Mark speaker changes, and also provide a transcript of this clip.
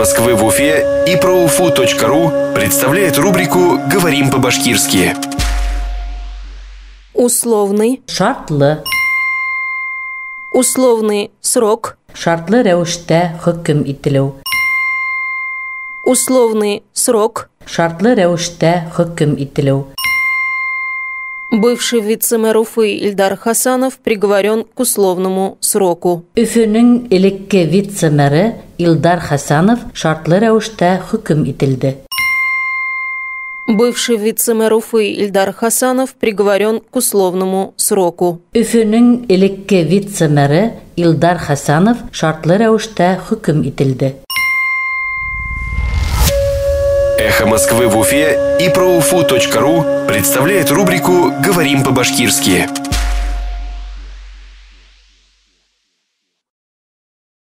Speaker 1: Москвы в Уфе и проуфу.ру представляет рубрику «Говорим по-башкирски».
Speaker 2: Условный.
Speaker 3: Шартлы.
Speaker 2: Условный срок.
Speaker 3: Шартлы рәүештә хөкөм ителеү.
Speaker 2: Условный срок.
Speaker 3: Шартлы рәүештә хөкөм ителеү.
Speaker 2: Бывший вице-мэр Уфы Ильдар Хасанов приговорен к условному сроку.
Speaker 3: Өфөнөң элекке вице-мэры Илдар Хасанов шартлы рәүештә хөкөм ителде.
Speaker 2: Бывший вице-мэр Уфы Ильдар Хасанов приговорен к условному сроку.
Speaker 3: Өфөнөң элекке вице-мэры Илдар Хасанов шартлы рәүештә хөкөм ителде.
Speaker 1: «Эхо Москвы» в Уфе и проуфу.ру представляет рубрику «Говорим по-башкирски».